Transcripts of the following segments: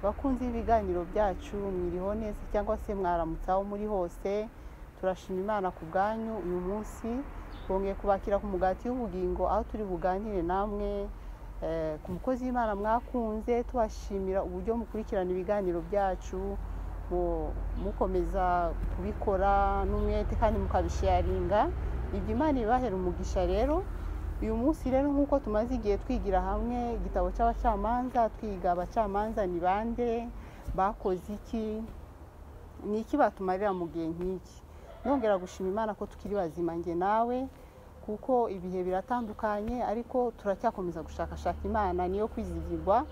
Bakunzi b'ibiganiro byacu, mwiriho neza cyangwa se mwaramutse aho muri hose. Turashima Imana ku bwanyu. Uyu munsi twongeye kubakira ku mugati w'ubugingo, aho turi buganire namwe ku mukozi w'Imana mwakunze. Tubashimira uburyo mukurikirana ibiganiro byacu, mukomeza kubikora n'umwete kandi mukabisharinga. Ibyo Imana ibahera umugisha. Rero uyu munsi rero, nk'uko tumaze igihe twigira hamwe igitabo cy'Abacamanza, twiga abacamanza ni bande, bakoze iki, ni iki batumarira mu gihe nk'iki. Nongera gushima Imana ko tukiri bazima njye nawe, kuko ibihe biratandukanye, ariko turacyakomeza gushakashaka Imana, niyo kwizigirwa.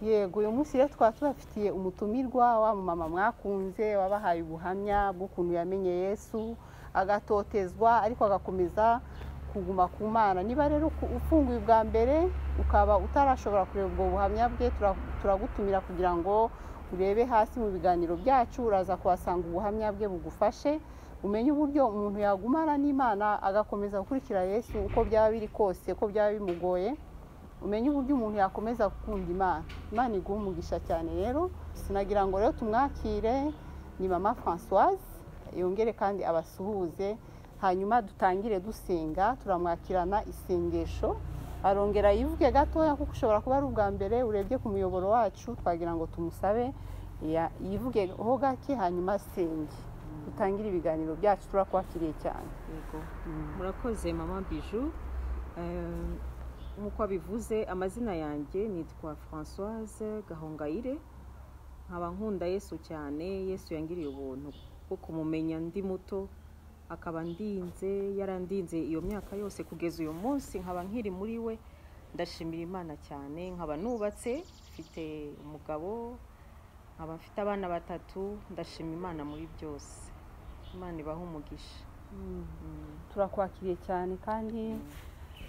Yego, uyu munsi rero twaba tubafitiye umutumirwa wa mama mwakunze, wabahaye ubuhamya bw'ukuntu yamenye Yesu agatotezwa, ariko agakomeza kuguma ku Mana. Niba rero ufunguye ubwa mbere ukaba utarashobora kureba ubwo buhamya bwe, turagutumira kugira ngo urebe hasi mu biganiro byacu, uraza kuhasanga ubuhamya bwe bugufashe umenye uburyo umuntu yagumana n'Imana agakomeza gukurikira Yesu uko byaba biri kose, uko byaba bimugoye, umenye uburyo umuntu yakomeza gukunda Imana. Imana iguhe umugisha cyane. Rero sinagira ngo rero tumwakire, ni mama Françoise, yongere kandi abasuhuze, hanyuma dutangire dusenga. Turamwakirana isengesho, arongera yivuge gatoya, kuko ushobora kuba ari ubwa mbere urebye ku muyoboro wacu. Twagira ngo tumusabe yivuge ho gake, hanyuma asenge, dutangire ibiganiro byacu. Turakwakiriye cyane. Yego, murakoze mama Bijou. Nk'uko abivuze, amazina yanjye nitwa Françoise Gahongayire, nkaba nkunda Yesu cyane. Yesu yangiriye ubuntu bwo kumumenya ndi muto, akaba ndinze, yarandinze iyo myaka yose kugeza uyu munsi, nkaba nkiri muri we. Ndashimira Imana cyane. Nkaba nubatse, mfite umugabo, nkaba mfite abana batatu. Ndashima Imana muri byose. Imana ibahe umugisha. Turakwakiriye cyane kandi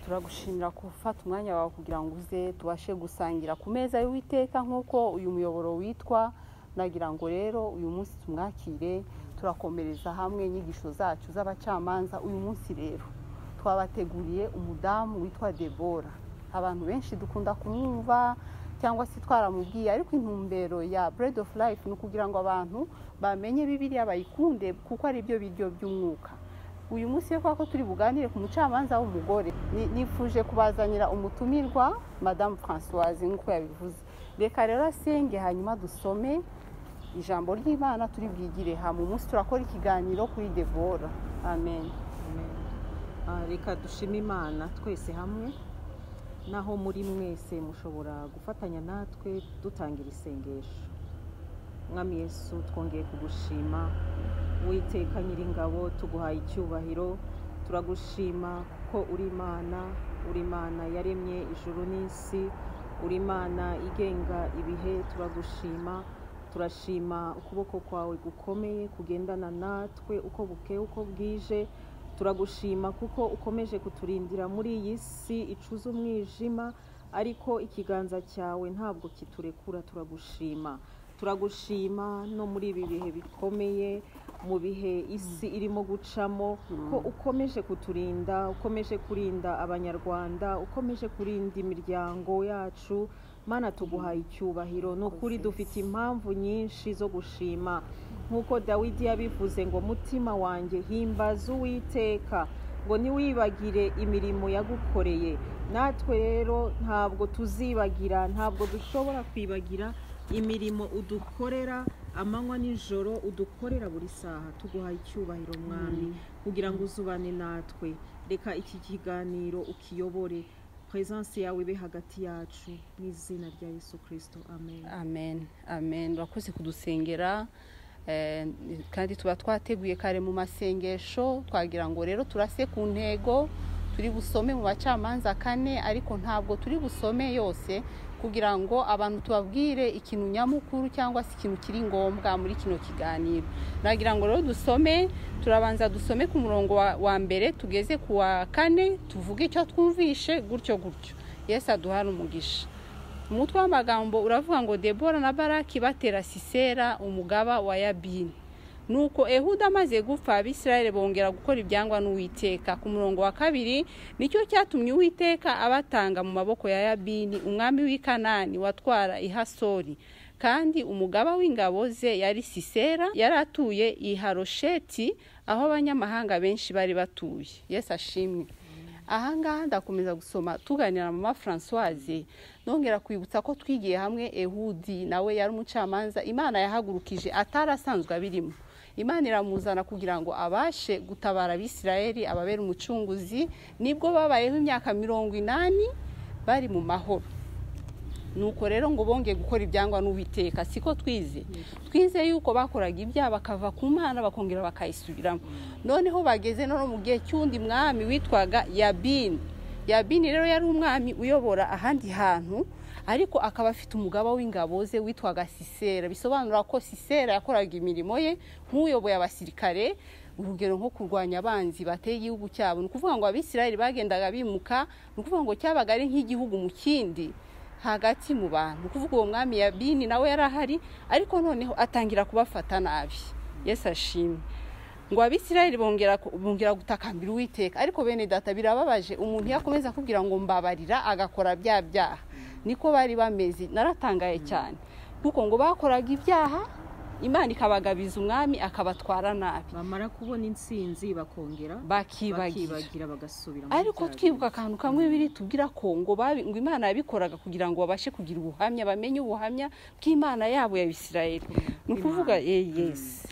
turagushimira gufata umwanya wawe kugira ngo uze tubashe gusangira ku meza y'Uwiteka nk'uko uyu muyoboro witwa. Nagira ngo rero uyu munsi tumwakire, turakomereza hamwe inyigisho zacu z'abacamanza. Uyu munsi rero twabateguriye umudamu witwa Debora. Abantu benshi dukunda kumwumva cyangwa se twaramubwiye, ariko intumbero ya Bread of Life ni ukugira ngo abantu bamenye Bibiliya, bayikunde, kuko ari byo biryo by'umwuka. Uyu munsi rero, kubera ko turi buganire ku mucamanza w'umugore, nifuje kubazanira umutumirwa madamu Françoise nk'uko yabivuze. Reka rero asenge, hanyuma dusome ijambo ry'Imana turi bwigire hamwe. Umunsi turakora ikiganiro kuri Debora. Amen. Amen. Reka dushime Imana twese hamwe, naho muri mwese mushobora gufatanya natwe dutangira isengesho. Mwami Yesu, twongeye kugushima. Uwiteka Nyiringabo, tuguhaye icyubahiro. Turagushima kuko uri Imana, uri Imana yaremye ijuru n'isi, uri Imana igenga ibihe. Turagushima, turashima ukuboko kwawe gukomeye kugendana natwe uko bukeye uko bwije. Turagushima kuko ukomeje kuturindira muri iyi si icuze umwijima, ariko ikiganza cyawe ntabwo kiturekura. Turagushima, turagushima no muri ibi bihe bikomeye, mu bihe isi irimo gucamo, ko ukomeje kuturinda, ukomeje kurinda Abanyarwanda, ukomeje kurinda imiryango yacu. Mana, tuguhaye icyubahiro. Ni ukuri dufite impamvu nyinshi zo gushima, nk'uko Dawidi yabivuze ngo: "Mutima wanjye, himbaza Uwiteka," ngo: "Ntiwibagire imirimo yagukoreye." Natwe rero ntabwo tuzibagira, ntabwo dushobora kwibagira imirimo udukorera amanywa nijoro, udukorera buri saha. Tuguhaye icyubahiro, Mwami, kugira ngo uzubane natwe. Reka iki kiganiro ukiyobore, presence yawe ibe hagati yacu, mu izina rya Yesu Kirisito, amen. Amen, amen. Urakoze kudusengera. Kandi tuba twateguye kare mu masengesho. Twagira ngo rero turase ku ntego. Turi busome mu Bacamanza 4, ariko ntabwo turi busome yose, kugira ngo abantu tubabwire ikintu nyamukuru cyangwa se ikintu kiri ngombwa muri kino kiganiro. Nagira ngo rero dusome, turabanza dusome ku murongo wa mbere tugeze ku wa kane, tuvuge icyo twumvishe gutyo gutyo. Yesu aduhane umugisha. Umutwe w'amagambo uravuga ngo: "Debora na Baraki batera Sisera umugaba wa Yabini." Nuko Ehuda amaze gupfa, Abisirayeli bongera gukora ibyangwa n'Uwiteka. Ku murongo wa kabiri: "Nicyo cyatumye Uwiteka abatanga mu maboko ya Yabini umwami w'i Kanani watwara i Hasori." Kandi umugaba w'ingabo ze yari Sisera, yari atuye i Harosheti, aho abanyamahanga benshi bari batuye. Yesu ashimwe. Ahangaha ndakomeza gusoma tuganira na mama Françoise, nongera kwibutsa ko twigiye hamwe Ehudi nawe yari umucamanza Imana yahagurukije atarasanzwe abirimo. Imana iramuzana kugira ngo abashe gutabara Abisirayeli, ababere umucunguzi. Nibwo babayeho imyaka 80 bari mu mahoro. Nuko rero ngo bongeye gukora ibyangwa n'Uwiteka, siko twize. Twize yuko bakoraga ibyaha bakava ku Mana bakongera bakayisubiramo. Noneho bageze no mu gihe cy'undi mwami witwaga Yabini. Yabini rero yari umwami uyobora ahandi hantu, ariko akaba afite umugaba w'ingabo ze witwaga Sisera. Bisobanura ko Sisera yakoraga imirimo ye nk'uyoboye abasirikare, urugero nko kurwanya abanzi bateye igihugu cyabo. Ni ukuvuga ngo Abisirayeli bagendaga bimuka, ni ukuvuga ngo cyabaga ari nk'igihugu mu kindi hagati mu bantu. Kuvuga uwo mwami Yabini nawe yarahari, ariko noneho atangira kubafata nabi. Yesu ashimwe. Ngo Abisirayeli bongera gutakambira Uwiteka. Ariko bene data, birababaje umuntu yakomeza kubwira ngo mbabarira agakora bya byaha. Niko bari bameze, naratangaye cyane. Kuko ngo bakoraga ibyaha, Imana ikabagabiza umwami akabatwara nabi. Bamara kubona intsinzi bakongera bakibagira bagasubira. Ariko twibuka akantu kamwe biri tubwira ko ngo ngo Imana yabikoraga kugira ngo babashe kugira ubuhamya, bamenye ubuhamya bw'Imana yabo ya Isirayeli. Ni ukuvuga yes.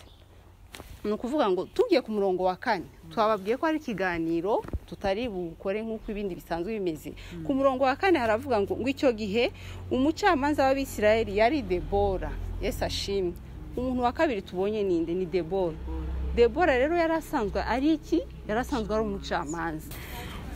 Ni ukuvuga ngo tugiye ku murongo wa 4, twababwiye ko ari ikiganiro tutari bukore nk'uko ibindi bisanzwe bimeze. Ku murongo wa 4 haravuga ngo icyo gihe umucamanza w'Abisirayeli yari Debora. Yesu ashimwe. Umuntu wa kabiri tubonye ninde? Ni Debora. Debora rero yarasanzwe ari iki? Yarasanzwe ari umucamanza.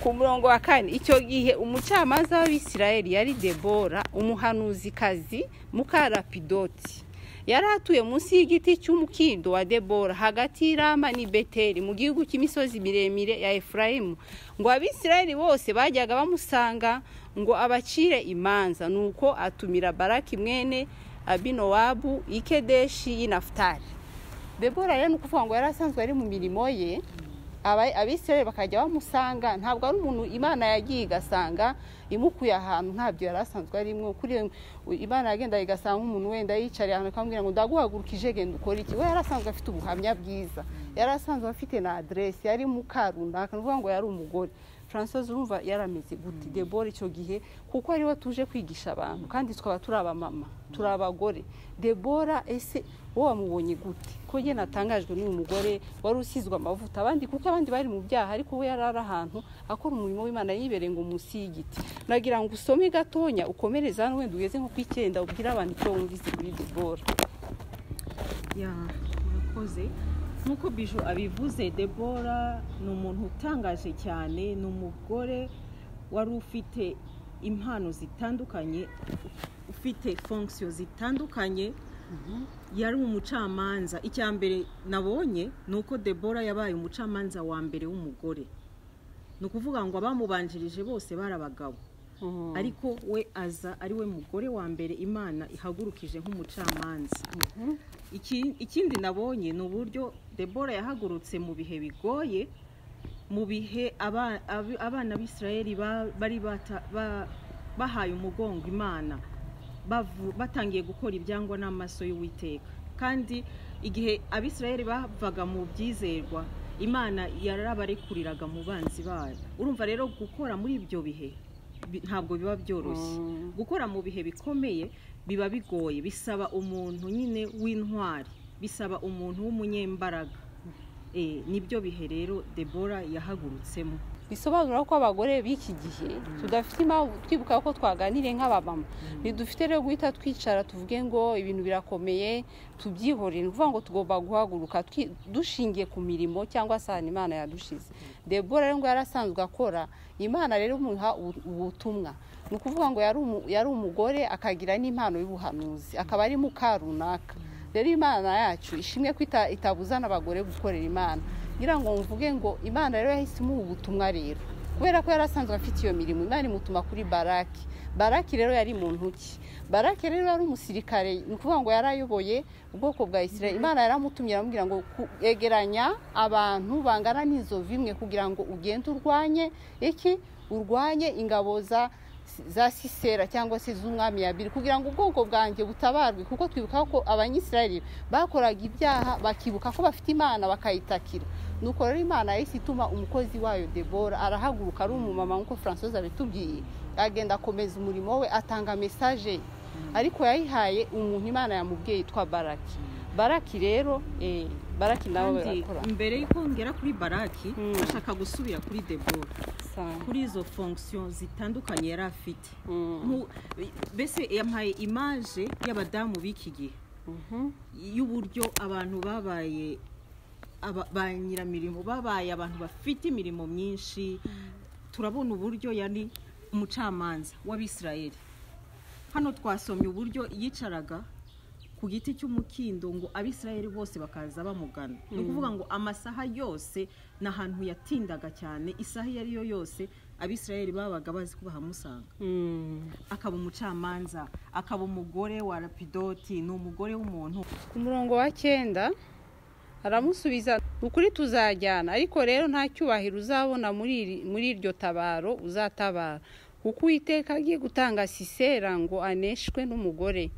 Ku murongo wa 4, icyo gihe umucamanza w'Abisirayeli yari Debora, umuhanuzikazi muka Rapidoti. Yari atuye munsi y'igiti cy'umukindo wa Debora, hagati y'Irama n'i Beteli, mu gihugu cy'imisozi miremire ya Efurayimu. Ngo Abisirayeli bose bajyaga bamusanga ngo abacire imanza. Nuko atumira Baraki mwene Abinowabu i Kedeshi y'i Nafutali. Debora rero ni ukuvuga ngo yari asanzwe ari mu mirimo ye, Abisirayeli bakajya bamusanga. Ntabwo ari umuntu Imana yagiye igasanga imukuye ahantu, ntabyo yari asanzwe arimo. Kuri Imana yagenda igasanga umuntu wenda yicariye ahantu akamubwira ngo ndaguhagurukije genda ukora iki. We yari asanzwe afite ubuhamya bwiza, yari asanzwe afite na adresse, yari muka runaka, ni ukuvuga ngo yari umugore. Françoise, urumva yarameze gute Debora icyo gihe? Kuko ariwe tuje kwigisha abantu, kandi twaba turi abamama, turi abagore. Debora ese wowe wamubonye gute? Ko njye natangajwe n'uyu mugore wari usizwe amavuta abandi, kuko abandi bari mu byaha, ariko we yari ari ahantu akora umurimo w'Imana yibereye ngo munsi y'igiti. Nagira ngo usome gatonya ukomereza hano, wenda ugeze nko ku 9, ubwire abantu icyo wumvise kuri Debora. Ya, murakoze. Nk'uko Bijou abivuze, Debora ni umuntu utangaje cyane, ni umugore wari ufite impano zitandukanye, ufite fonction zitandukanye. Yari umucamanza. Icya mbere nabonye ni uko Debora yabaye umucamanza wa mbere w'umugore. Ni ukuvuga ngo abamubanjirije bose bari abagabo, ariko we aza ari we mugore wa mbere Imana ihagurukije nk'umucamanza. Ikindi nabonye ni uburyo Debora yahagurutse mu bihe bigoye, mu bihe abana b'Isirayeli bari bahaye umugongo Imana, batangiye gukora ibyangwa n'amaso y'Uwiteka. Kandi igihe Abisirayeli bavaga mu byizerwa, Imana yarabarekuriraga mu banzi bayo. Urumva rero gukora muri ibyo bihe ntabwo biba byoroshye. Gukora mu bihe bikomeye biba bigoye, bisaba umuntu nyine w'intwari, bisaba umuntu w'umunyembaraga. Nibyo bihe rero Debora yahagurutsemo. Bisobanura ko abagore b'iki gihe tudafite impamvu, twibuka ko twaganiriye nk'abamama, ntidufite rero guhita twicara tuvuge ngo ibintu birakomeye tubyihorere. Ni ukuvuga ngo tugomba guhaguruka dushingiye ku mirimo cyangwa se ahantu Imana yadushize. Debora rero ngo yarasanzwe akora, Imana rero imuha ubutumwa. Ni ukuvuga ngo yari umugore akagira n'impano y'ubuhanuzi, akaba ari muka runaka. Rero Imana yacu ishimwe ko itabuzana abagore gukorera Imana. Ngira ngo mvuge ngo Imana rero yahise imuha ubutumwa rero, kubera ko yarasanzwe afite iyo mirimo, Imana imutuma kuri Baraki. Baraki rero yari muntu ki? Baraki rero yari umusirikare, ni ukuvuga ngo yarayoboye ubwoko bwa Isirayeli. Imana yaramutumye aramubwira ngo egeranya abantu bangana n'inzovu imwe kugira ngo ugende urwanye iki? Urwanye ingabo za za Sisera cyangwa se z'umwami Yabiri, kugira ngo ubwoko bwanjye butabarwe. Kuko twibuka ko Abanyisirayeli bakoraga ibyaha bakibuka ko bafite Imana bakayitakira. Nuko rero Imana yahise ituma umukozi wayo Debora, arahaguruka ari umumama nk'uko Françoise abitubwiye, agenda akomeza umurimo we, atanga message, ariko yayihaye umuntu Imana yamubwiye yitwa Baraki. Baraki rero, Baraki nawe barakora. Mbere yuko ngera kuri Baraki, ashaka gusubira kuri Debora, kuri izo fonction zitandukanye yari afite. Mbese yampaye image y'abadamu b'iki gihe, y'uburyo abantu babaye ba nyiramirimo, babaye abantu bafite imirimo myinshi. Turabona uburyo yari umucamanza w'Abisirayeli. Hano twasomye uburyo yicaraga ku giti cy'umukindo ngo Abisirayeli bose bakaza bamugana. Ni ukuvuga ngo amasaha yose ni ahantu yatindaga cyane, isaha iyo ari yo yose Abisirayeli babaga bazi ko bahamusanga. Akaba umucamanza, akaba umugore wa Rapidoti, ni umugore w'umuntu. Ku murongo wa 9 aramusubiza, ukuri tuzajyana, ariko rero nta cyubahiro uzabona muri iryo tabaro uzatabara, kuko Uwiteka agiye gutanga Sisera ngo aneshwe n'umugore.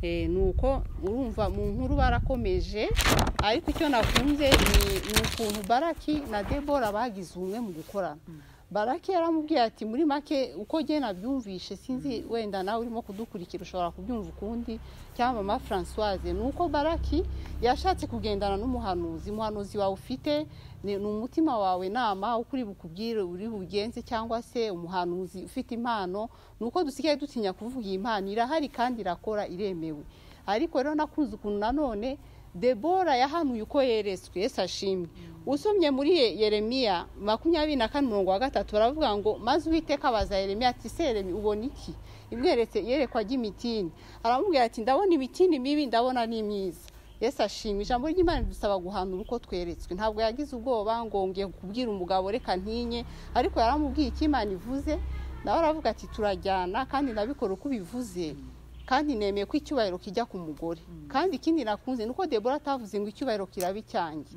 Nuko urumva mu nkuru barakomeje, ariko icyo nakunze ni ukuntu Baraki na Debora bagize ubumwe mu gukorana. Baraki yaramubwiye ati, muri make uko jye nabyumvishe, sinzi wenda nawe urimo kudukurikira ushobora kubyumva ukundi, cyangwa mama Françoise, nuko Baraki yashatse kugendana n'umuhanuzi. Umuhanuzi wawe ufite ni umutima wawe nama ukuri bukubwire uri bugenze, cyangwa se umuhanuzi ufite impano. Nuko dusigaye dutinya kuvuga iyi impano irahari kandi irakora, iremewe. Ariko rero nakunze ukuntu nanone Debora yahanuye uko yeretswe. Yesu ashimwe. Usomye muri Yeremiya 24:3 baravuga ngo, maze Uwiteka abaza Yeremiya ati, se Yeremiya ubona iki? Imweretse yerekwa ry'imitini. Aramubwira ati, ndabona imitini mibi, ndabona n'imyiza. Yesu ashimwe. Ijambo ry'Imana ridusaba guhanura uko tweretswe. Ntabwo yagize ubwoba ngo ngiye kubwira umugabo reka ntinye, ariko yaramubwiye icyo Imana ivuze, nawe aravuga ati turajyana kandi ndabikora uko ubivuze, kandi nemeye ko icyubahiro kijya ku mugore. Kandi ikindi nakunze nuko Debora atavuze ngo icyubahiro kiraba icyanjye,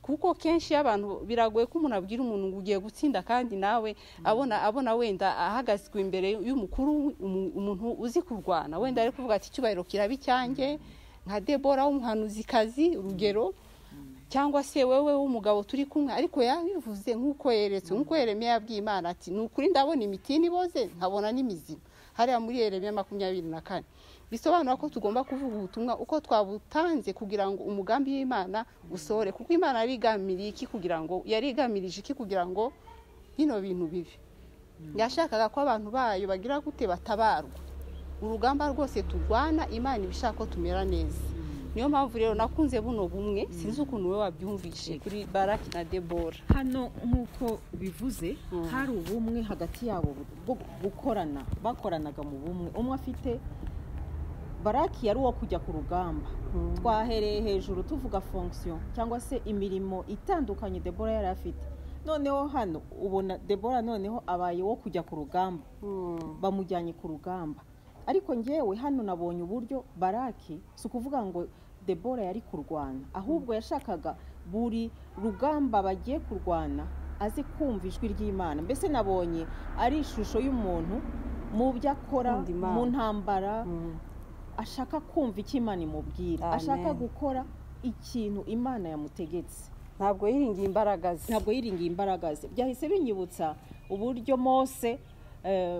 kuko kenshi abantu biragoye ko umuntu abwira umuntu ngo ugiye gutsinda kandi nawe abona wenda ahagazwe imbere y'umukuru, umuntu uzi kurwana, wenda ari kuvuga ati icyubahiro kiraba icyanjye, nka Debora w'umuhanuzikazi urugero, cyangwa se wewe w'umugabo turi kumwe. Ariko yabivuze nk'uko yeretswe, nk'uko Yeremiya yabwiye Imana ati ni ukuri ndabona imitini iboze nkabona n'imizima, hariya muri Yeremiya 24. Bisobanura ko tugomba kuvuga ubutumwa uko twabutanze kugira ngo umugambi w'Imana usohore, kuko Imana yarigamiriye iki kugira ngo yarigamirije iki kugira ngo bino bintu bibe. Yashakaga ko abantu bayo bagira gute batabarwa. Urugamba rwose turwana Imana ibishaka ko tumera neza. Niyo mpamvu rero nakunze buno bumwe, sinzi ukuntu we wabyumvishe kuri Baraki na Debora. Hano nk'uko bivuze hari ubumwe hagati yabo bwo gukorana, bakoranaga mu bumwe. Umwe afite Baraki yari uwo kujya ku rugamba. Twahereye hejuru tuvuga fonction cyangwa se imirimo itandukanye Debora yari afite. Noneho hano ubona Debora noneho abaye wo kujya ku rugamba, bamujyanye ku rugamba. Ariko ngewe hano nabonye uburyo Baraki, si ukuvuga ngo Debora yari kurwana, ahubwo yashakaga buri rugamba bagiye kurwana aze kumva ijwi ry'Imana. Mbese nabonye ari ishusho y'umuntu mu byo akora mu ntambara, ashaka kumva icyo Imana imubwira, ashaka gukora ikintu Imana yamutegetse. Ntabwo yiringiye imbaraga ze, ntabwo yiringiye imbaraga ze. Byahise binyibutsa uburyo Mose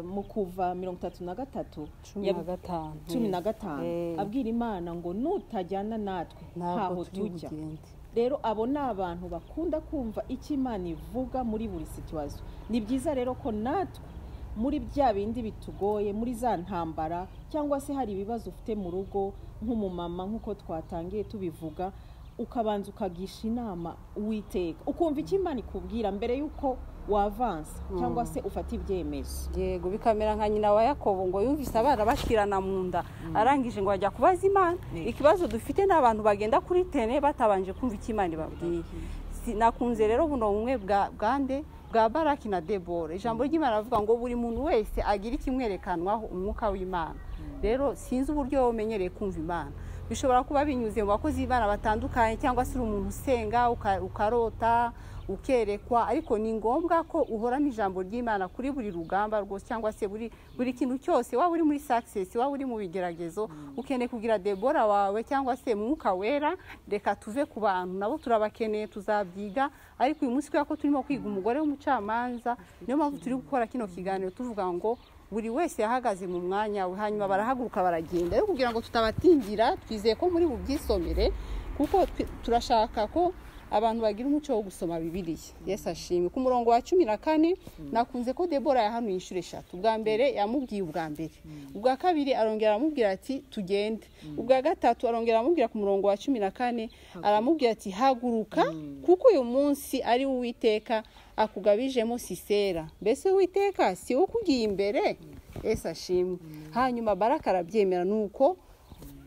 mu kuva 33 15 abwira Imana ngo nutajyana natwe ntaho tujya. Rero abo ni abantu bakunda kumva icyo Imana ivuga muri buri situation. Ni byiza rero ko natwe muri bya bindi bitugoye, muri za ntambara, cyangwa se hari ibibazo ufite mu rugo nk'umumama nk'uko twatangiye tubivuga, ukabanza ukagisha inama Uwiteka, ukumva icyo Imana ikubwira mbere y'uko wavansa cyangwa se ufata ibyemezo. Yego, bikamera nka nyina wa Yakobo ngo yumvise abana bashirana mu nda, arangije ngo ajya kubaza Imana. Ikibazo dufite n'abantu bagenda kuri tene batabanje kumva icyo Imana ibabwiye. Nakunze rero buno bumwe bwande bwa Baraki na Debora. Ijambo ry'Imana rivuga ngo buri muntu wese agira ikimwerekanwaho umwuka w'Imana. Rero sinzi uburyo umenyereye kumva Imana. Bishobora kuba binyuze mu bakozi b'Imana batandukanye, cyangwa se uri umuntu usenga ukarota, ukerekwa, ariko ni ngombwa ko uhorana ijambo ry'Imana kuri buri rugamba rwose, cyangwa se buri kintu cyose, waba uri muri success, waba uri mu bigeragezo, ukeneye kugira Debora wawe cyangwa se Mwuka Wera. Reka tuve ku bantu, nabo turabakeneye, tuzabyiga, ariko uyu munsi kubera ko turimo kwiga umugore w'umucamanza, niyo mpamvu turi gukora kino kiganiro tuvuga ngo buri wese yahagaze mu mwanya we, hanyuma barahaguruka baragenda. Ariko kugira ngo tutabatingira, twizeye ko muri bubyisomere, kuko turashaka ko abantu bagira umuco wo gusoma Bibiliya. Yesu ashimwe. Ku murongo wa 14 nakunze ko Debora yahanuye inshuro 3. Ubwa mbere yamubwiye ubwa mbere, ubwa kabiri arongera aramubwira ati tugende, ubwa gatatu arongera aramubwira ku murongo wa 14 aramubwira ati haguruka, kuko uyu munsi ari Uwiteka akugabijemo Sisera. Mbese Uwiteka si we ukugiye imbere? Yesu ashimwe. Hanyuma Baraka arabyemera, nuko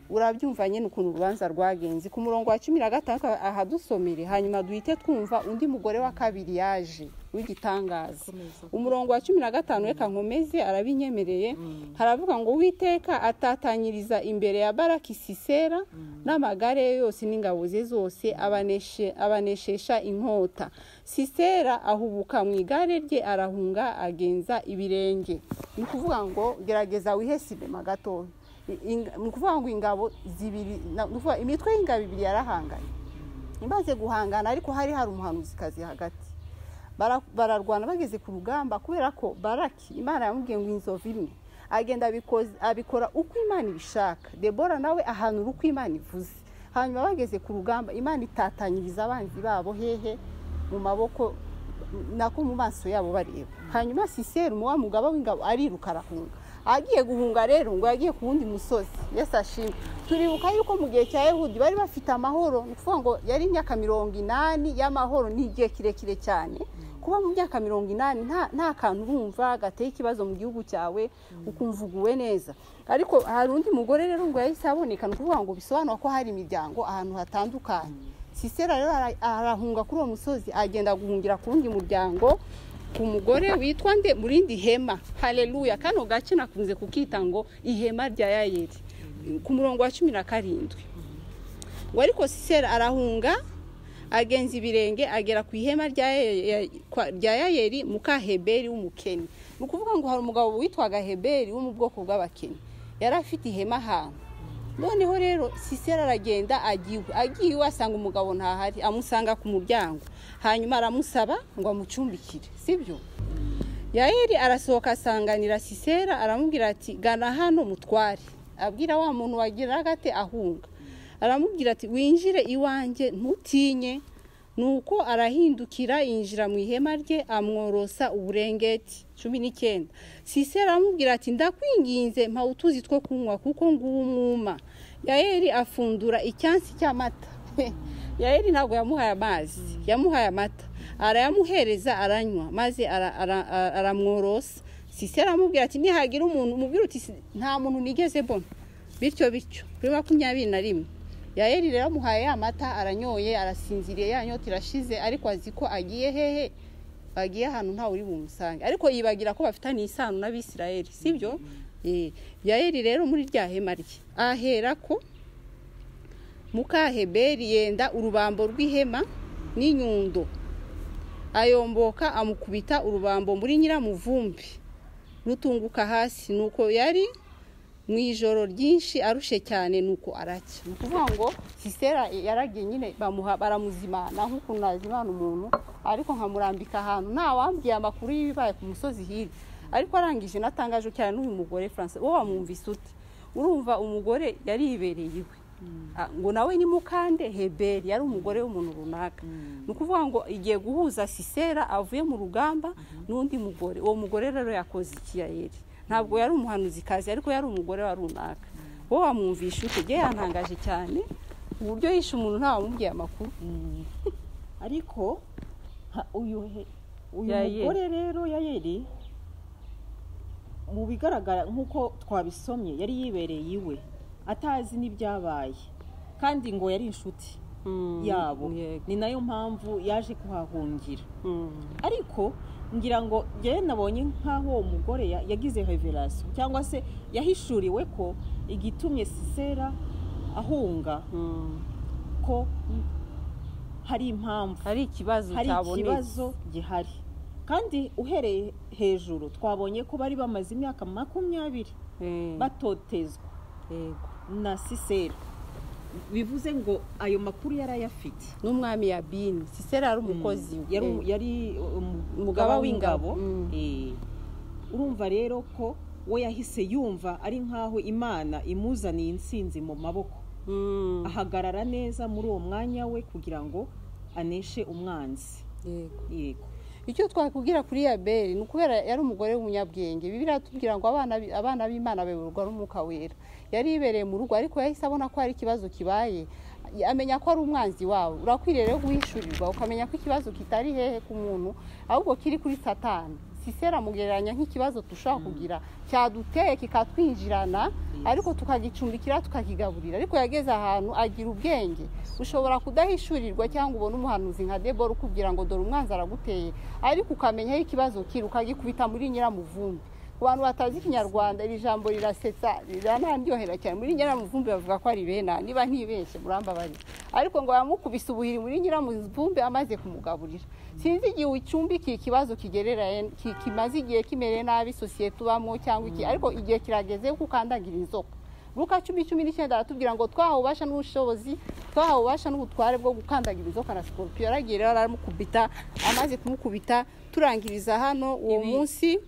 urabyumva nyine ukuntu urubanza rwagenze. Ku murongo wa 15 ahadusomere, hanyuma duhite twumva undi mugore wa kabiri yaje w'igitangaza. Umurongo wa 15 reka nkomeze, arabinyemereye. Haravuga ngo Uwiteka atatanyiriza imbere ya Baraki Sisera n'amagare ye yose n'ingabo ze zose, abaneshesha inkota. Sisera ahubuka mu igare rye arahunga agenza ibirenge. Ni ukuvuga ngo gerageza wihe sinema gato. Ni ukuvuga ngo ingabo zibiri, imitwe y'ingabo ibiri yarahanganye, imaze guhangana, ariko hari umuhanuzikazi hagati. Bararwana bageze ku rugamba, kubera ko Baraki Imana yamubwiye ngo inzovu imwe, agenda abikora uko Imana ibishaka. Debora nawe ahanura uko Imana ivuze. Hanyuma bageze ku rugamba, Imana itatanyiriza abanzi babo hehe? Mu maboko, nako mu maso yabo bareba. Hanyuma Sisera wa mugaba w'ingabo ariruka arahunga. Agiye guhunga rero ngo yagiye ku wundi musozi. Yesu ashimwe. Turibuka yuko mu gihe cya Ehudi bari bafite amahoro, ni ukuvuga ngo yari imyaka 80 y'amahoro, ni igihe kirekire cyane. Kuba mu myaka 80 nta kantu urumva gateye ikibazo mu gihugu cyawe, ukumva uguwe neza. Ariko hari undi mugore rero ngo yahise aboneka, ni ukuvuga ngo bisobanura ko hari imiryango ahantu hatandukanye. Sisera rero arahunga kuri uwo musozi, agenda guhungira ku wundi muryango, ku mugore witwa nde? Murindi hema. Haleluya. Kano gace nakunze kukita ngo ihema rya Yayeli. Ku murongo wa 17 ngo ariko Sisera arahunga agenza ibirenge agera ku ihema rya Yayeli muka Heberi w'umukeni. Ni ukuvuga ngo hari umugabo witwaga Heberi wo mu bwoko bw'abakeni, yari afite ihema ahantu. Noneho rero Sisera aragenda agiye iwe asanga umugabo ntahari, amusanga ku muryango, hanyuma aramusaba ngo amucumbikire, sibyo? Yayeli arasohoka asanganira Sisera, aramubwira ati gana hano mutware. Abwira wa muntu wagiraga ate ahunga, aramubwira ati winjire iwanjye ntutinye. Nuko arahindukira yinjira mu ihema rye amworosa uburengeti. 19 Sisera aramubwira ati ndakwinginze mpa utuzi two kunywa kuko nguwo umwuma. Yayeli afundura icyansi cy'amata. Yayeli ntabwo yamuhaye amazi, yamuhaye amata, arayamuhereza aranywa, maze aramworosa. Sisera aramubwira ati nihagira umuntu umubwira uti nta muntu nigeze mbona. Bityo kuri 21 Yayeli rero amuhaye amata aranyoye, arasinziriye, ya nyota irashize, ariko azi ko agiye hehe? Agiye ahantu ntawe uri bumusange, ariko yibagira ko bafitanye isano n'Abisirayeli, sibyo? Yayeli rero muri rya hema rye ahera ko muka Heberi yenda urubambo rw'ihema n'inyundo, ayomboka amukubita urubambo muri nyiramuvumbi rutunguka hasi. Nuko yari mu ijoro ryinshi arushe cyane, nuko aracya. Ni ukuvuga ngo Sisera yaragiye nyine baramuzimana nk'ukuntu nazimana umuntu, ariko nkamurambika ahantu nta wambwiye amakuru y'ibibaye ku musozi hirya. Ariko arangije natangaje cyane n'uyu mugore Francis, wowe wamwumvise ute? Urumva umugore yaribereye iwe, ngo nawe ni mukande Heberi, yari umugore w'umuntu runaka. Ni ukuvuga ngo igiye guhuza Sisera avuye mu rugamba n'undi mugore. Uwo mugore rero yakoze iki? Yayeli ntabwo yari umuhanuzikazi, ariko yari umugore wa runaka. Wowe wamwumvisha ute? Jye yantangaje cyane uburyo yishe umuntu ntawamubwiye amakuru. Ariko uyu mugore rero Yayeli mu bigaragara nk'uko twabisomye yari yibereye iwe atazi n'ibyabaye, kandi ngo yari inshuti yabo, ni nayo mpamvu yaje kuhahungira. Ariko ngira ngo njyewe nabonye nk'aho uwo mugore yagize revelation, cyangwa se yahishuriwe ko igitumye Sisera ahunga, ko hari impamvu, hari ikibazo hari cyabonetse, ikibazo gihari. Kandi uhereye hejuru twabonye ko bari bamaze imyaka 20 batotezwa na Sisera, bivuze ngo ayo makuru yari ayafite n'umwami Yabini. Sisera yari umukozi, yari umugaba w'ingabo. Urumva rero ko we yahise yumva ari nkaho Imana imuzaniye intsinzi mu maboko, ahagarara neza muri uwo mwanya we kugira ngo aneshe umwanzi. Yego. Icyo twakubwira kuri Yabeli ni ukubera yari umugore w'umunyabwenge. Bibiliya iratubwira ngo abana b'Imana bayoborwa n'Umwuka Wera. Yari yibereye mu rugo, ariko yahise abona ko hari ikibazo kibaye, amenya ko ari umwanzi wawe. Urakwiriye rero guhishurirwa, ukamenya ko ikibazo kitari hehe ku muntu, ahubwo kiri kuri Satani. Sisera amugereranya nk'ikibazo dushobora kugira cyaduteye kikatwinjirana, ariko tukagicumbikira tukakigaburira. Ariko yageze ahantu agira ubwenge. Ushobora kudahishurirwa cyangwa ubona umuhanuzi nka Debora ukubwira ngo dore umwanzi araguteye, ariko ukamenya aho ikibazo kiri ukagikubita muri nyiramuvumbi. Ku bantu batazi Ikinyarwanda, iri jambo rirasetsa, riranaryohera cyane. Muri nyiramuvumbi bavuga ko ari bena, niba ntibeshye murambabarira, ariko ngo yamukubise ubuhiri muri nyiramuvumbi amaze kumugaburira. Sinzi igihe ucumbikiye ikibazo kigereranye kimaze igihe kimereye nabi sosiyete ubamo cyangwa iki, ariko igihe kirageze kuko ukandagira inzoka. Luka 10:19 aratubwira ngo twahawe ububasha n'ubushobozi, twahawe ububasha n'ubutware bwo gukandagira inzoka na scorpion. Yaragiye rero aramukubita, amaze kumukubita turangiriza hano uwo munsi.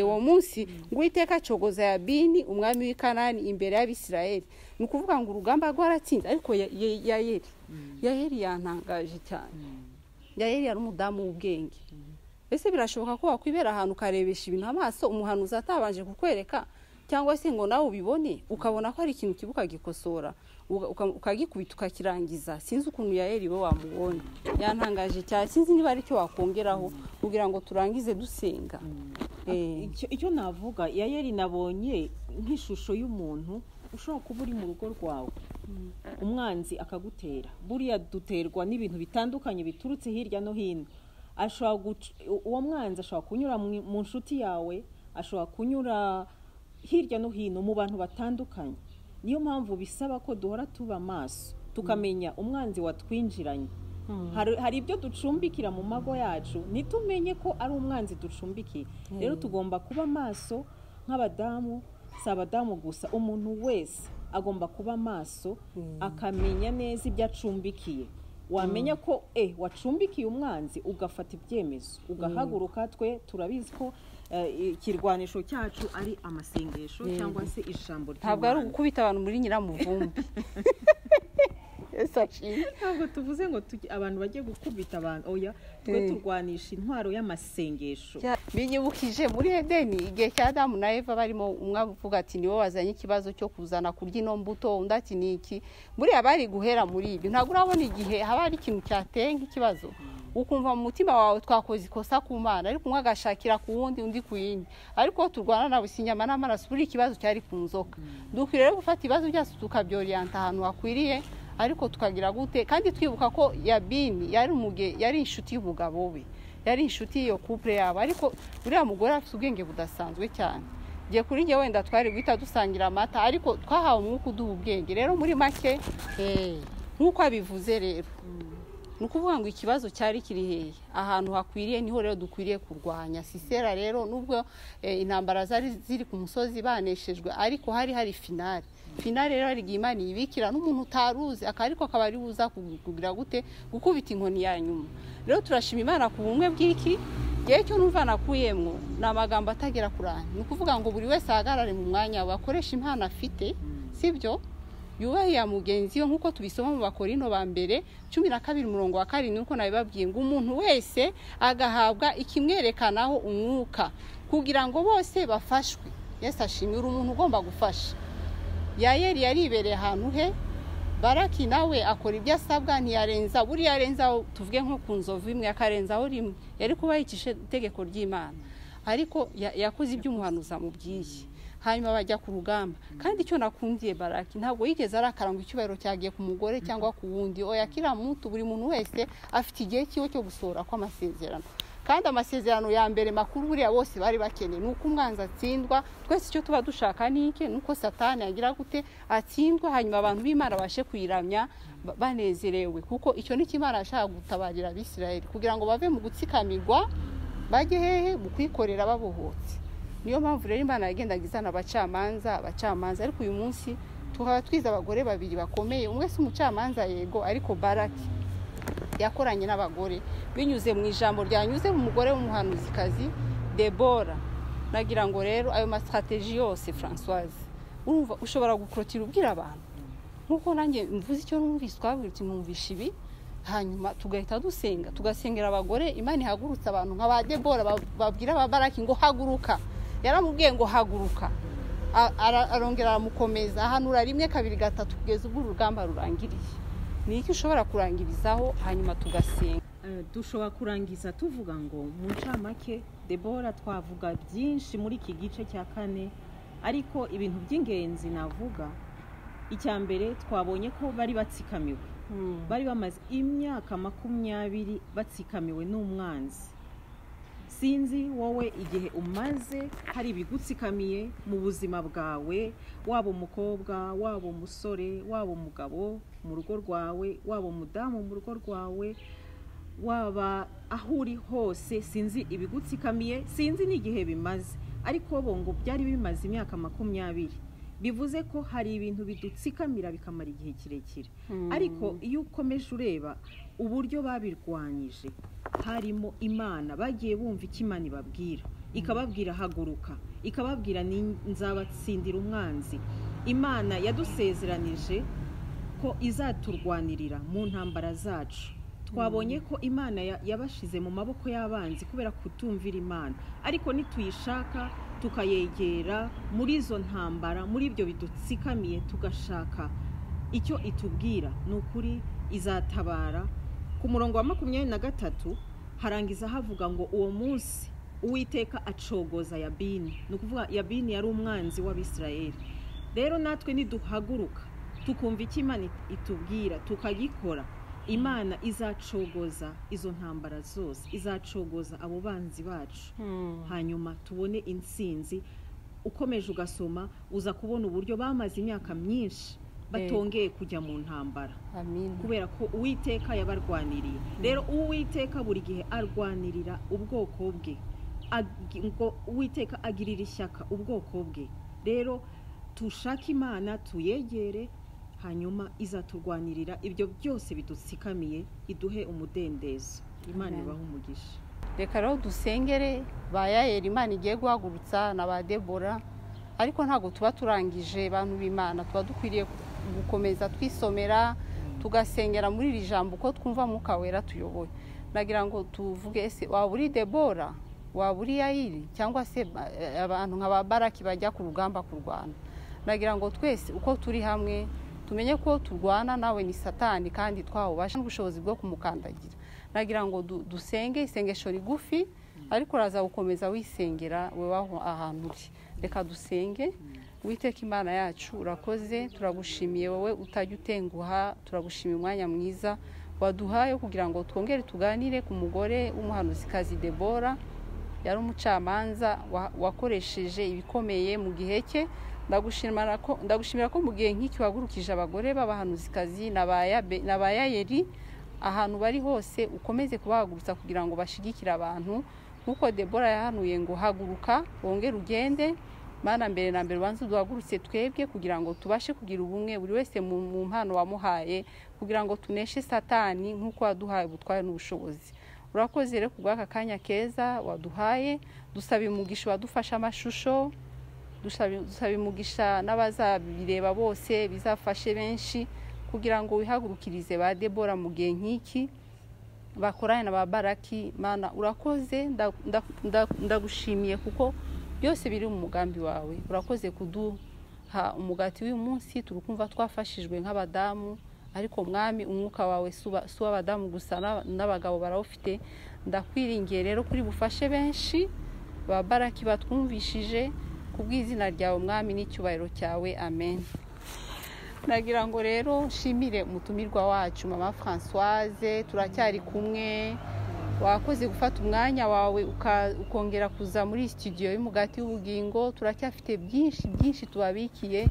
Uwo munsi ngo Uwiteka acogoza Yabini umwami w'i Kanani imbere y'Abisirayeli. Ni ukuvuga ngo urugamba rwaratsinze, ariko Yayeli yantangaje cyane. Yayeli yari umudamu w'ubwenge. Ese birashoboka ko wakwibera ahantu ukarebesha ibintu amaso, umuhanuzi atabanje kukwereka, cyangwa se ngo nawe ubibone, ukabona ko hari ikintu kibuka gikosora, ukagikubita ukakirangiza? Sinzi ukuntu Yayeli we wamubonye, yantangaje cyane. Sinzi niba ari cyo wakongeraho kugira ngo turangize dusenga. Icyo navuga, Yayeli nabonye nk'ishusho y'umuntu ushobora kuba uri mu rugo rwawe, umwanzi akagutera. Buriya duterwa n'ibintu bitandukanye biturutse hirya no hino. Uwo mwanzi ashobora kunyura mu nshuti yawe, ashobora kunyura hirya no hino mu bantu batandukanye. Niyo mpamvu bisaba ko duhora tuba amaso, tukamenya umwanzi watwinjiranye. Hari ibyo ducumbikira mu mago yacu ntitumenye ko ari umwanzi ducumbikiye. Rero tugomba kuba amaso nk'abadamu, si abadamu gusa, umuntu wese agomba kuba amaso, akamenya neza ibyo acumbikiye. Wamenya ko wacumbikiye umwanzi, ugafata ibyemezo, ugahaguruka. Twe turabizi ko ikirwanisho cyacu ari amasengesho cyangwa se ijambo ry'Imana. Ntabwo ari ugukubita abantu muri nyiramuvumbi. Ntabwo tuvuze ngo abantu bajye gukubita abantu, oya, twe turwanisha intwaro y'amasengesho. Binyibukije muri Edeni igihe cya Adamu na Eva barimo, umwe avuga ati niwe wazanye ikibazo cyo kuzana kurya ino mbuto, undi ati ni iki. Buriya bari guhera muri ibyo. Ntabwo urabona igihe haba hari ikintu cyateye nk'ikibazo, ukumva mu mutima wawe twakoze ikosa ku Mana, ariko umwe agashakira ku wundi, undi ku yindi. Ariko turwana nawe si inyama n'amaraso, buri ikibazo cyari ku nzoka. Dukwiriye rero gufata ibibazo byacu tukabyoriyanta ahantu hakwiriye, ariko tukagira gute kandi twibuka ko Yabini yari inshuti y'umugabo we, yari inshuti y'iyo couple yabo. Ariko uriya mugore afite ubwenge budasanzwe cyane. Ngiye kuri njye wenda twari guhita dusangira amata, ariko twahawe umwuka uduha ubwenge. Rero muri make nk'uko abivuze rero, ni ukuvuga ngo ikibazo cyari kiri hehe, ahantu hakwiriye niho rero dukwiriye kurwanya Sisera. Rero nubwo intambara zari ziri ku musozi baneshejwe, ariko hari finale. Finale rero hari igihe Imana ibikira n'umuntu utaruzi, ariko akaba ari buza kugira gute, gukubita inkoni ya nyuma. Rero turashima Imana ku bumwe bw'iki gihe. Cyo numva nakuyemwo ni amagambo atagera kuri ane. Ni ukuvuga ngo buri wese ahagarare mu mwanya we, akoreshe impano afite, sibyo, yubahe ya mugenzi we, nk'uko tubisoma mu Bakorino ba mbere 12 umurongo wa 7, uko nabibabwiye ngo umuntu wese agahabwa ikimwerekanaho umwuka kugira ngo bose bafashwe. Yesu ashimira umuntu ugomba gufasha. Yayeli yaribereye ahantu he, Baraki nawe akora ibyo asabwa, ntiyarenza. Buriya arenzaho tuvuge nko ku nzovu imwe akarenzaho rimwe, yari kuba yicishe itegeko ry'Imana, ariko yakoze ibyo umuhanuzi amubwiye. Hanyuma bajya ku rugamba. Kandi icyo nakundiye Baraki, ntabwo yigeze arakara ngo icyubahiro cyagiye ku mugore cyangwa ku wundi. Oya, kila muntu, buri muntu wese afite igihe cyiwe cyo gusohora kw'amasezerano. Kandi amasezerano ya mbere makuru buriya bose bari bakeneye ni uko umwanzi atsindwa. Twese icyo tuba dushaka ni iki? Ni uko Satani yagira gute? Atsindwa, hanyuma abantu b'Imana babashe kuyiramya banezerewe, kuko icyo ni cyo Imana yashaka gutabarira Abisirayeli, kugira ngo bave mu gutsikamirwa bajye hehe? Mu kwikorera babohotse. Niyo mpamvu rero Imana yagendaga izana abacamanza, abacamanza. Ariko uyu munsi tukaba twize abagore babiri bakomeye, umwe si umucamanza yego, ariko Baraki yakoranye n'abagore binyuze mu ijambo ryanyuze mu mugore w'umuhanuzikazi Debora. Nagira ngo rero ayo mastrategie yose, Françoise, urumva ushobora gukorotira ubwira abantu nkuko nanjye mvuze icyo numvise, twabwira uti numvishe ibi, hanyuma tugahita dusenga, tugasengera abagore. Imana ihagurutse abantu nka ba Debora babwira ba Baraki ngo haguruka. Yaramubwiye ngo haguruka, arongera aramukomeza, ahanura rimwe, kabiri, gatatu, kugeza ubwo urugamba rurangiriye. Ni iki ushobora kurangirizaho hanyuma tugasenga? Dushobora kurangiza tuvuga ngo mu ncamake Debora, twavuga byinshi muri iki gice cya kane, ariko ibintu by'ingenzi navuga, icya mbere twabonye ko bari batsikamiwe, bari bamaze imyaka 20 batsikamiwe n'umwanzi. Sinzi wowe igihe umaze hari ibigutsikamiye mu buzima bwawe, waba umukobwa, waba umusore, waba umugabo mu rugo rwawe, waba umudamu mu rugo rwawe, waba aho uri hose, sinzi ibigutsikamiye, sinzi n'igihe bimaze, ariko bo ngo byari bimaze imyaka 20. Bivuze ko hari ibintu bidutsikamira bikamara igihe kirekire. Ariko iyo ukomeje ureba uburyo babirwanyije, harimo Imana, bagiye bumva icyo Imana ibabwira, ikababwira haguruka, ikababwira nzabatsindira umwanzi. Imana yadusezeranije ko izaturwanirira mu ntambara zacu. Twabonye ko Imana yabashize mu maboko y'abanzi kubera kutumvira Imana, ariko nituyishaka tukayegera muri izo ntambara, muri ibyo bidutsikamiye, tugashaka icyo itubwira, ni ukuri izatabara. Ku murongo wa 23 harangiza havuga ngo uwo munsi Uwiteka acogoza Yabini. Ni ukuvuga Yabini yari umwanzi w'Abisirayeli. Rero natwe niduhaguruka tukumva icyo Imana itubwira tukagikora, Imana izacogoza izo ntambara zose, izacogoza abo banzi bacu, hanyuma tubone intsinzi. Ukomeje ugasoma uza kubona uburyo bamaze imyaka myinshi batongeye kujya mu ntambara, kubera ko Uwiteka yabarwaniriye. Rero Uwiteka buri gihe arwanirira ubwoko bwe, ngo Uwiteka agirira ishyaka ubwoko bwe. Rero tushake Imana, tuyegere, hanyuma izaturwanirira ibyo byose bidutsikamiye, iduhe umudendezo. Imana ibahe umugisha. Reka rero dusengere ba Yayeli Imana igiye guhagurutsa na ba Debora, ariko ntabwo tuba turangije bantu b'Imana, tuba dukwiriye gukomeza twisomera, tugasengera muri iri jambo uko twumva Mwuka Wera tuyoboye. Nagira ngo tuvuge, ese waba uri Debora, waba uri Yayeli, cyangwa se abantu nka ba Baraki bajya ku rugamba kurwana? Nagira ngo twese uko turi hamwe tumenye ko turwana nawe ni Satani, kandi twawubasha n'ubushobozi bwo kumukandagira. Nagira ngo dusenge isengesho rigufi, ariko uraza gukomeza wisengera wewe aho ahantu uri. Reka dusenge. Uwiteka Imana yacu, urakoze, turagushimiye wowe utajya utenguha, turagushimiye umwanya mwiza waduhaye kugira ngo twongere tuganire ku mugore w'umuhanuzikazi Debora. Yari umucamanza wakoresheje ibikomeye mu gihe cye. Ndagushimira ko mu gihe nk'iki wagurukije abagore b'abahanuzikazi na ba Yayeli ahantu bari hose, ukomeze kubahagurutsa kugira ngo bashigikire abantu nk'uko Debora yahanuye ngo haguruka wongere ugende. Mana, mbere na mbere ubanze uduhagurutse twebwe kugira ngo tubashe kugira ubumwe buri wese mu mpano wamuhaye, kugira ngo tuneshe Satani nk'uko waduhaye ubutware n'ubushobozi. Urakoze rero kubw'aka kanya keza waduhaye, dusaba umugisha wadufasha amashusho, dusaba umugisha n'abazabireba bose, bizafashe benshi kugira ngo wihagurukirize ba Debora mu gihe nk'iki, bakorane na ba Baraki. Mana urakoze, ndagushimiye kuko byose biri mu mugambi wawe. Urakoze kuduha umugati w'uyu munsi, turukumva twafashijwe nk'abadamu, ariko Mwami umwuka wawe si uw'abadamu gusa, n'abagabo barawufite. Ndakwiringiye rero kuri bufashe benshi ba Baraki batwumvishije, kubw'izina ryawe Mwami n'icyubahiro cyawe, amen. Nagira ngo rero nshimire umutumirwa wacu Mama Françoise, turacyari kumwe. Wakoze gufata umwanya wawe ukongera kuza muri studio y'Umugati w'Ubugingo. Turacyafite byinshi byinshi tubabikiye.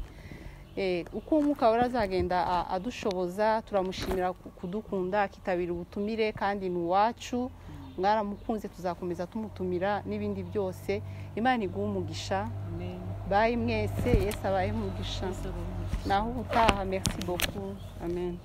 Uko Umwuka Wera azagenda adushoboza, turamushimira kudukunda, akitabira ubutumire, kandi ni uwacu, mwaramukunze, tuzakomeza tumutumira n'ibindi byose. Imana iguhe umugisha. Amen. Bye mwese, Yesu abahe umugisha. Yesu abahe umugisha. Naho ubutaha, merci beaucoup, amen.